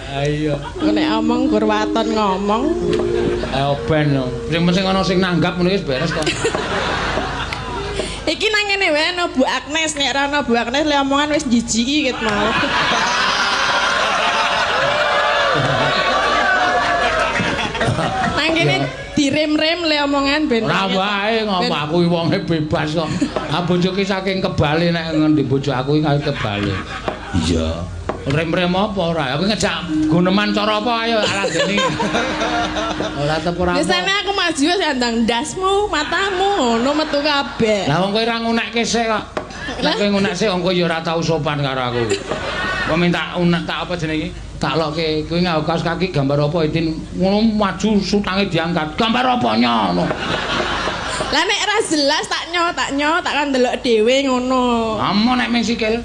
Ayo. Nek omong gur waton ngomong. Ayo ben. Sing penting ana sing nanggap ngono wis beres kok. Iki nang ngene wae ana Bu Agnes, nek ora ana Bu Agnes le omongan wis jijiki ket mau. Nang kene direm-rem le omongan ben. Ora wae ngopo aku wonge bebas kok. Ah bojoke saking kebale nek ngendi bojo aku iki kaya kebale. Iya. Rem-rem apa ora? Aku ngejak guneman cara apa ayo aladeni. Ora tep ora. Biasane aku maju wis andang ndasmu, matamu ngono metu kabeh. Lah wong kowe ora ngunekke sik kok. Nek kowe ngunek sik wong kowe ya ora tau sopan karo aku. Kowe minta unek tak apa jenenge iki? Tak lokke kowe nganggo kaos kaki gambar apa Itin ngono maju sutange diangkat. Gambar apa nyono? Lah nek ora jelas tak nyo tak kan ndelok dhewe ngono. Amo nek ming sikil.